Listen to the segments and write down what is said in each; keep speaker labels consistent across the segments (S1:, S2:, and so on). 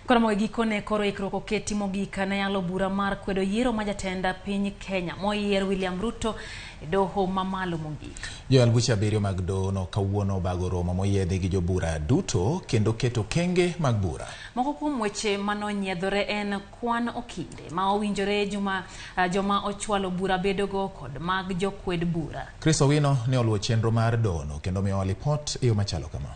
S1: Koro gikone koro ikruok oketi mogik ne yalo bura mar kwedo yiero ma jatend piny Kenya moyier William Ruto e doho mamalo mogik.
S2: Joyal buche abiriyo mag dohono kawuono obago romo moyiedhi gi jobura duto kendo keto okenge mag bura.
S1: Moko kuom weche manonyiedhore en kwan okinde ma owinjore juma joma ochwalo bura bedogo kod mag jokwed bura.
S2: Chris Owino ne oluwo chenro mar dohono kendo miyowa lipot e yo machalo kama.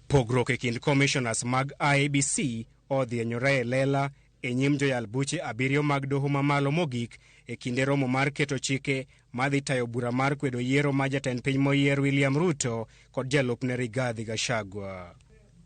S3: Pogruok e kind commissioners mag IEBC odhienyore e lela e nyim joyal buche abiriyo mag doho mamalo mogik e kinde romo mar keto chike madhi tayo bura mar kwedo yiero ma jatend piny moyier William Ruto kod jalupne Rigathi Gachagua.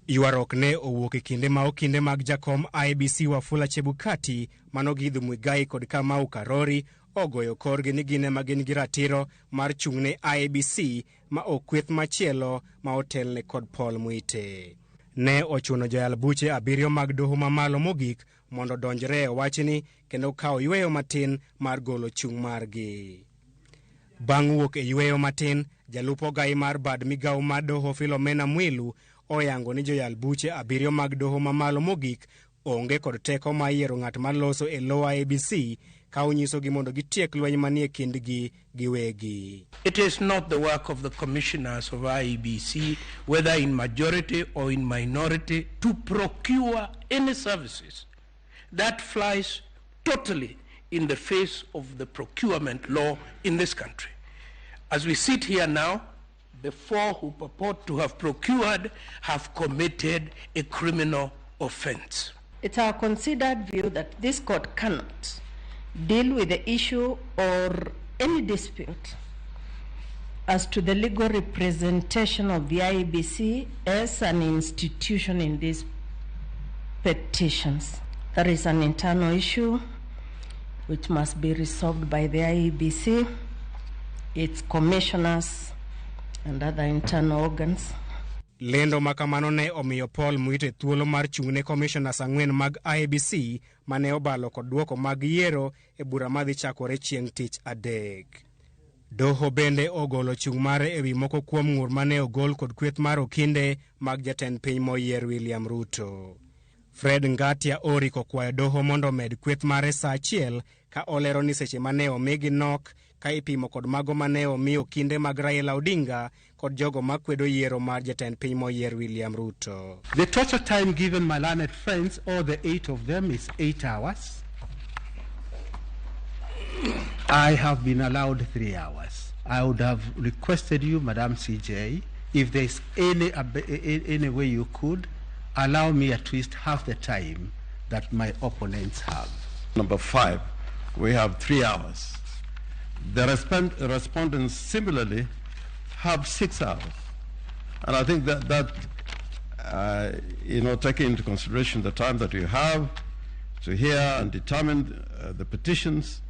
S3: Ywaruok ne owuok e kinde ma okinde mag jakom IEBC Wafula Chebukati mano Githu Muigai kod Kamau Karori ogoyo korgi ni gin ema gin gi ratiro mar chung' ne IEBC ma ok kweth machielo ma otelne kod Paul Muite. Ne ochuno joyal buche abiriyo mag doho mamalo mogik mondo odonjre e wachni kendo kawo yweyo matin mar golo chung' margi. Bang' wuok e yweyo matin, jalup ogai mar bad migawo mar doho Philomena Mwilu oyango ni joyal buche abiriyo mag doho mamalo mogik onge kod teko mar yiero ng'at maloso e lo IEBC ka onyisogi mondo gitiek lweny manie kindgi giwegi.
S4: It is not the work of the commissioners of IEBC, whether in majority or in minority, to procure any services. That flies totally in the face of the procurement law in this country. As we sit here now, the four who purport to have procured have committed a criminal offense.
S5: It's our considered view that this court cannot deal with the issue or any dispute as to the legal representation of the IEBC as an institution in these petitions. That is an internal issue which must be resolved by the IEBC, its commissioners, and other internal organs.
S3: Lendo ma kamano ne omiyo Paul Muite thuolo mar chung' ne commissioners ang'wen mag IEBC mane obalo kod duoko mag yiero e bura madhi chakore chieng' tich adek. Doho bende ogolo chung' mare ewi moko kuom ng'ur mane ogol kod kweth mar okinde mag jatend piny moyier William Ruto. Fred Ngatia Orik okwayo doho mondo omed kweth mare sa achiel ka olero ni seche mane omigi nok ka ipimo kod mago mane omi okinde mag Raila Odinga kod jogo makwedo yiero mar jatend piny moyier William Ruto.
S6: The total time given my learned friends, all the eight of them, is 8 hours. I have been allowed 3 hours. I would have requested you, Madam CJ, if there's any way you could, allow me at least half the time that my opponents have.
S7: Number five, we have 3 hours. The respondents similarly have 6 hours. And I think that taking into consideration the time that we have to hear and determine the petitions,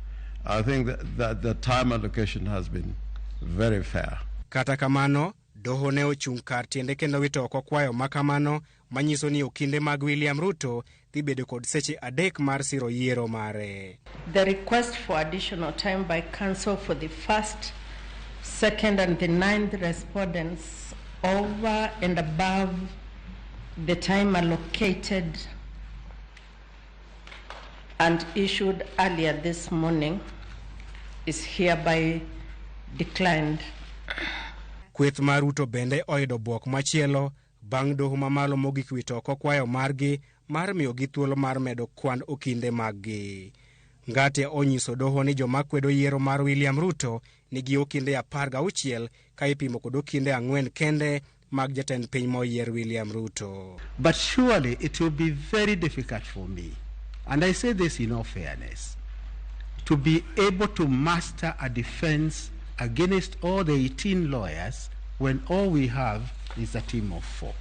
S7: I think that the time allocation has been very fair.
S3: Kata kamano, doho ne ochung' kar tiende kendo wito oko kwayo ma kamano manyiso ni okinde mag William Ruto dhi bedo kod seche adek mar siro yiero mare.
S5: The request for additional time by counsel for the first, second, and the ninth respondents over and above the time allocated and issued earlier this morning is hereby declined.
S3: Kweth mar Ruto bende oyudo bwok machielo bang' doho mamalo mogik wito oko kwayo margi mar miyogi thuolo mar medo kwan okinde maggi. Ngatia onyiso doho ni joma kwedo yiero mar William Ruto nigi okinde 16 ka ipimo kod okinde ang'wen kende mag jatend piny moyier William Ruto.
S6: But surely it will be very difficult for me, and I say this in all fairness, to be able to master a defense against all the 18 lawyers when all we have is a team of four.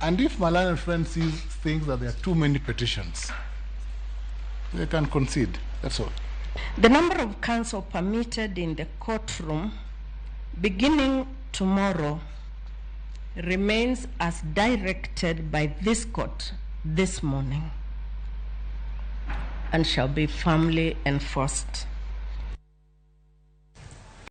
S8: And if my learned friend thinks that there are too many petitions, they can concede. That's all.
S5: The number of counsel permitted in the courtroom beginning tomorrow remains as directed by this court this morning and shall be firmly enforced.